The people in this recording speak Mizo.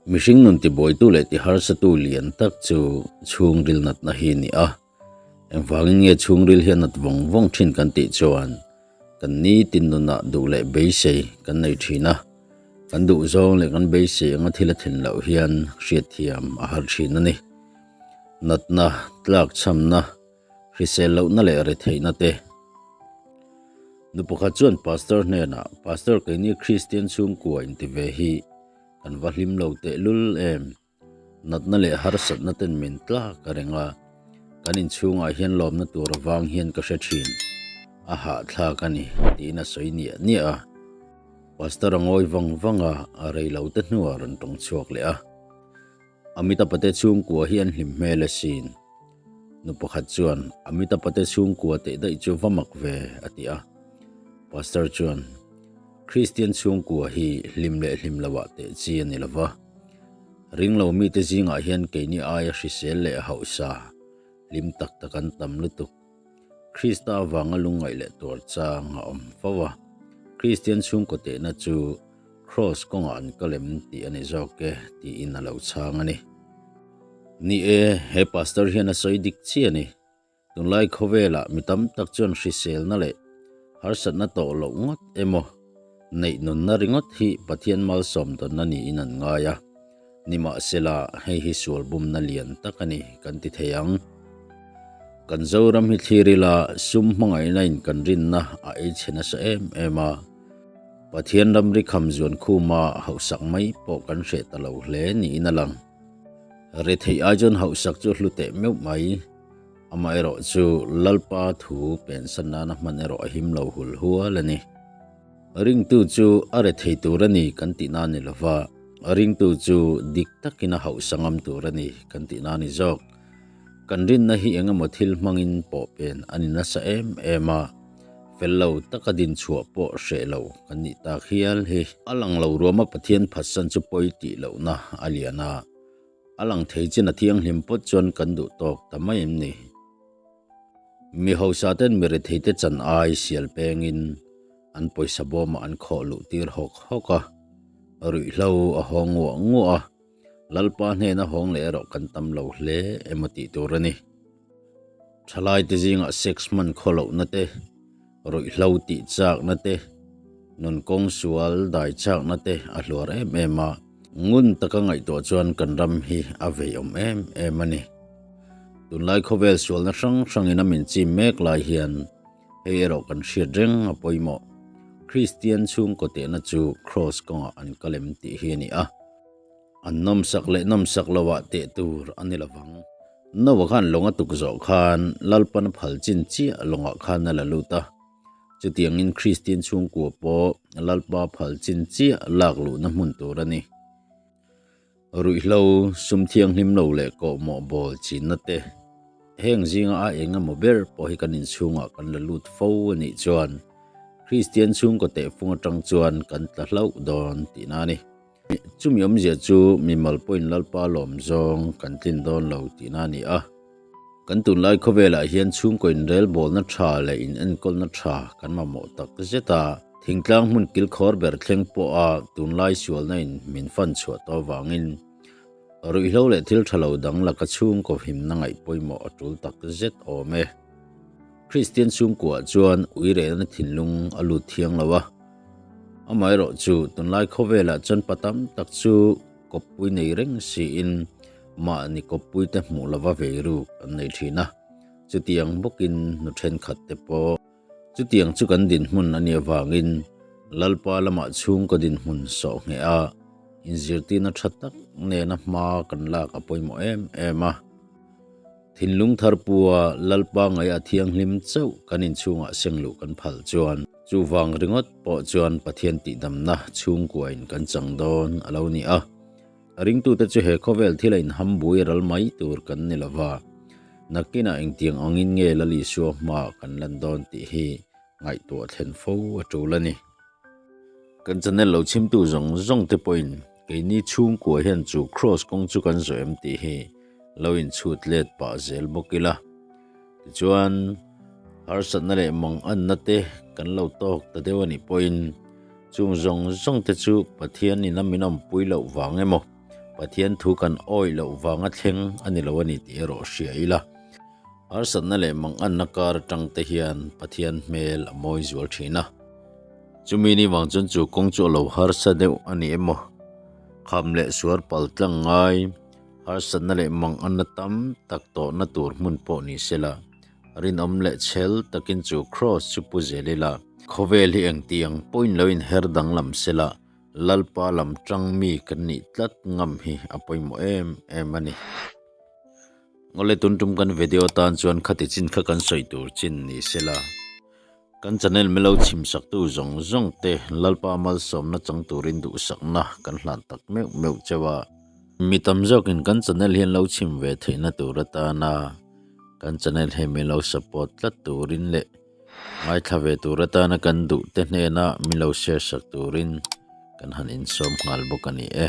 Mihring nun tibuaitu leh tiharsatu lian tak chu chhungril natna hi a ni a. Engvangin nge chhungril hi a nat vawng vawng thin kan tih chuan kan nitin nunah duh leh beisei kan nei thin a. Kan duhzawng leh kan beisei anga thil a thlen loh hian hriatthiam a har thin a ni. Natna, tlakchhamna, hrisel lohna leh retheihna te. Nu pakhat chuan Pastor hnenah, Pastor keini Kristian chhungkua inti ve hi kan va hlim lo tehlul em? Natna leh harsatna ten min tlak a reng a, kan inchhungah hian lawmna tur avang hian ka hre thin. A hahthlak a ni, tiin a sawi niah niah a. Pastor a ngawi vang vang a, a rei lo te hnuah a rawn tawng chhuak leh a. Amitabh te chhungkua hi an hlim hmel asin. Nu pakhat chuan, Amitabh te chhungkua teh daih chu va mak ve, a ti a. Pastor chuan, Kristian chhungkua hi hlim leh hlim loah teh chi a ni lo va. Ringlo mite zingah hian keini aia hrisel leh hausa, hlim tak tak an tam lutuk. Krista avanga lungngaih leh tuar chang a awm fo a. Kristian chhungkaw tehna chu Kraws kawngah an kal em tih a ni zawk e tiin a lo chhang a ni. Ni e, he pastor hian a sawi dik chiah a ni. Tunlai khawvelah mi tam tak chuan hriselna leh harsatna tawh loh ngawt emaw neih nunna ringawt hi Pathian malsawm dawnna niin an ngai a. Nimahsela, hei hi sual bumna lian tak a ni kan ti thei ang. Kan Zoram hi thlir ila sum hmangaihna in kan rinna a ei chhe nasa em em a. Pathian ramri kham zuan khuma hauhsak mai pawh kan hreh ta lo hle niin a lang. Retheih ai chuan hauhsak chu hlu teh meuh mai. Amaherawh chu Lalpa thu pensan nana hman erawh a him lo hul hual a ni. Ringtu chu a rethei tur a ni kan tih na ni lova, ringtu chu dik takin a hauhsa ngam tur a ni kan tih na ni zawk. Kan rinna hi eng emaw thil hmangin pawh pen a ni nasa em em a, fel lo taka din chhuah pawh hreh lo kan nih tak hial hi. A lang lo ruama Pathian phatsan chu pawi tih lohna a lian a. A lang thei chin a thianghlim pawt chuan kan duh tawk ta mai em ni? Mi hausa ten mi retheite chan ai sial pengin an pawisa bawmah an khawh luh tir hawk hawk a, ruihhlo a haw nguah nguah a, Lalpa hnena hawng leh erawh kan tam lo hle emaw tih tur a ni. Thalaite zingah sex hman khaw lohna te, ruihhlo tih chakna te, nun kawng sual dai chakna te a hluar em em a, ngun taka ngaihtuah chuan kan ram hi a veiawm em em a ni. Tunlai khawvel sualna hrang hrangin a min chim mek lai hian hei erawh kan hriat reng a pawimawh. Kristian chhungkaw tehna chu Kraws kawngah an kal em tih hi a ni a. An nawmsak leh nawmsak loah teh tur a ni lovang. Noah khan lawng a tuk zawh khan Lalpan a phal chin chiah lawngah khan a la lut a. Chutiangin Kristian chhungkua pawh Lalpa phal chin chiah lak luhna hmun tur a ni. Ruihhlo, sum thianghlim lo leh kawhmawh bawl chinna te, heng zinga a eng emaw ber pawh hi kan inchhungah kan la lut fo a nih chuan Kristian chhungkaw tehfung atang chuan kan tla hlauh dawn tihna a ni. Chumi awmzia chu mimal pawhin Lalpa lawm zawng kan tlin dawn lo tihna a ni a. Kan tunlai khawvelah hian chhungkaw inrelbawlna tha leh inenkawlna tha kan mamawh tak zet a. Thingtlang hmun kilkhawr ber thleng pawha tunlai sualna in min fan chhuah tawh avangin ruihhlo leh thil tha lo dang laka chhungkaw himna ngaih pawimawh a tul tak zet awm e. Kristian chhungkuaah chuan uirehna thinlung a lut thiang lo a. Amaherawhchu tunlai khawvelah chuan pa tam tak chu kawppui nei reng siin mahni kawppuite hmuh lova vei ruk an nei thin a. Chutiang bawkin nu thenkhat te pawh chutiang chu kan dinhmun a nih avangin Lalpa lamah chhungkaw dinhmun sawh ngheh a, inzirtirna tha tak nena hma kan lak a pawimawh em em a. Thinlung thar pua Lalpa ngaih a thianghlim chauh kan inchhungah seng luh kan phal chuan chuvang ringawt pawh chuan Pathian tihdamna chhungkuain kan chang dawn a lo ni a. A ringtute chu he khawvel thila inham bui ral mai tur kan ni lova, nakinah engtiang angin nge Lal Isua hmaah kan lan dawn tih hi ngaihtuah thlen fo a tul a ni. Kan channel lo chhimtu zawng zawng te pawhin keini chhungkua hian chu Kraws kawng chu kan zawh em tih hi lo inchhut let pah zel bawk ila. Tichuan, harsatna leh manganna te kan lo tawk ta deuh a nih pawhin chung zawng zawng te chu Pathian in a min awmpui loh vang emaw, Pathian thu kan awih loh vanga thleng a ni lo a ni tih erawh hria ila. Harsatna leh manganna kar atang te hian Pathian hmel a mawi zual thin a. Chumi ni vang chuan chu kawng chu a lo harsa deuh a ni emaw? Kham leh suar pal tlang ngai, harsatna leh manganna tam tak tawhna tur hmun pawh ni sela, rinawm leh chhel takin chu kraws chu pu zel ila, khawvel hi engtiang pawhin lo inher danglam sela, Lalpa lam tang mi kan nih tlat ngam hi a pawimawh em em a ni. Ngawle tun tum kan video tan chuan khati chin kha kan sawi tur chin ni sela. Kan channel milo chhim saktu zawng zawng te Lalpa malsawmna chang turin duhsakna kan hlan tak meuh meuh cheu a. Mi tam zawkin kan channel hian lo chhim ve theihna tur atana kan channel hi milo support tlat turin leh Ngaithla ve tur atana kan duh te hnena min lo share sak turin kan han insawm nghal bawk a ni e.